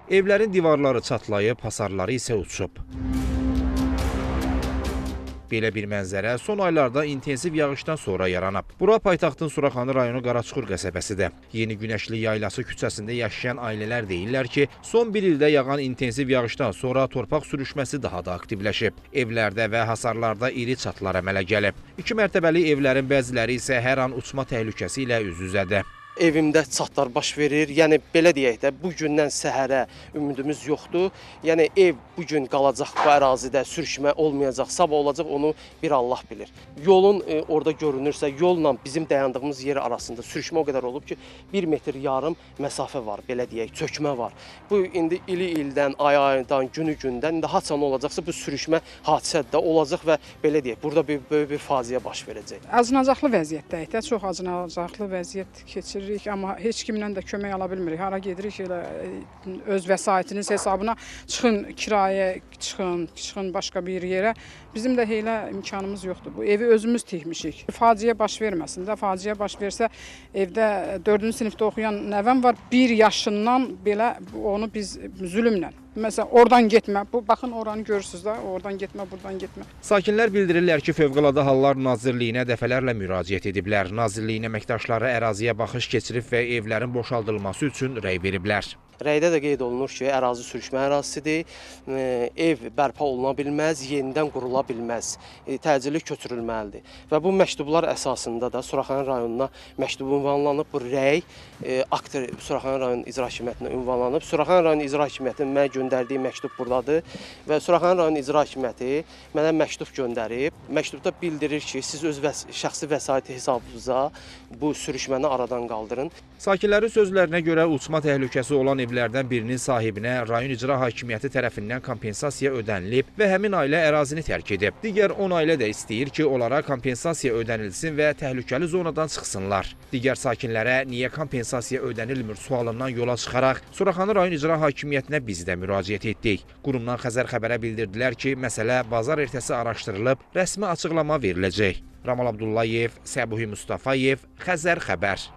Evlərin divarları çatlayıb, hasarları isə uçub. Belə bir mənzərə son aylarda intensiv yağışdan sonra yaranıb. Bura paytaxtın Suraxanı rayonu Qaraçuxur qəsəbəsidir. Yeni Günəşli Yaylası küçəsində yaşayan ailələr deyirlər ki, son bir ildə yağan intensiv yağışdan sonra torpaq sürüşməsi daha da aktivləşib. Evlərdə və hasarlarda iri çatlar əmələ gəlib. İki mərtəbəli evlərin bəziləri isə hər an uçma təhlükəsi ilə üz-üzədir. Evimdə çatlar baş verir. Yəni belə deyək də, bu gündən səhərə ümidimiz yoxdur. Yəni ev bu gün qalacaq bu ərazidə, sürüşmə olmayacaq, sabah olacaq, onu bir Allah bilir. Yolun orada görünürsə, yolla bizim dayandığımız yer arasında sürüşmə o qədər olub ki, 1,5 metr məsafə var, belə deyək, çökmə var. Bu indi ili ildən, ay aydan, günü gündən, indi haçan olacaqsa bu sürüşmə hadisə də olacaq və belə deyək, burada böyük bir faciə baş verəcək. Acınacaqlı vəziyyətdəyik də, çox acınacaqlı vəziyyət keçiririk. Amma heç kimdən də kömək ala bilmirik. Hara gedirik, elə öz vəsaitiniz hesabına çıxın kirayə, çıxın başqa bir yerə. Bizim də elə imkanımız yoxdur. Bu evi özümüz tikmişik. Faciə baş verməsin də, faciə baş versə evdə 4-cü sinifdə oxuyan nəvəm var, 1 yaşından belə onu biz zülmlə. Məsələn, oradan getmə, bu, baxın oranı görürsünüz də, oradan getmə, buradan getmə. Sakinlər bildirirlər ki, Fövqəladə Hallar Nazirliyinə dəfələrlə müraciət ediblər. Nazirliyin əməkdaşları əraziyə baxış keçirib və evlərin boşaldılması üçün rəy veriblər. Rəydə də qeyd olunur ki, ərazi sürüşmə ərazisidir, ev bərpa oluna bilməz, yenidən qurula bilməz, təcili köçürülməlidir. Və bu məktublar əsasında da Suraxanı rayonuna məktub ünvanlanıb, bu rəy akt Suraxanı rayon İcra Hakimiyyətinə ünvanlanıb. Suraxanı rayon İcra Hakimiyyətinin mənə göndərdiyi məktub buradadır və Suraxanı rayon İcra Hakimiyyəti mənə məktub göndərib. Məktubda bildirir ki, siz öz şəxsi vəsaiti hesabınıza bu sürüşməni aradan qaldırın. Sakinlərin sözlərinə görə uçma təhlükəsi olan evlərdən birinin sahibinə rayon icra hakimiyyəti tərəfindən kompensasiya ödənilib və həmin ailə ərazini tərk edib. Digər 10 ailə də istəyir ki, onlara kompensasiya ödənilsin və təhlükəli zonadan çıxsınlar. Digər sakinlərə niyə kompensasiya ödənilmir sualından yola çıxaraq Suraxanı rayon icra hakimiyyətinə biz də müraciət etdik. Qurumdan Xəzər xəbərə bildirdilər ki, məsələ bazar ertəsi araşdırılıb, rəsmi açıqlama veriləcək. Ramal Abdullayev, Səbuhi Mustafayev, Xəzər xəbər.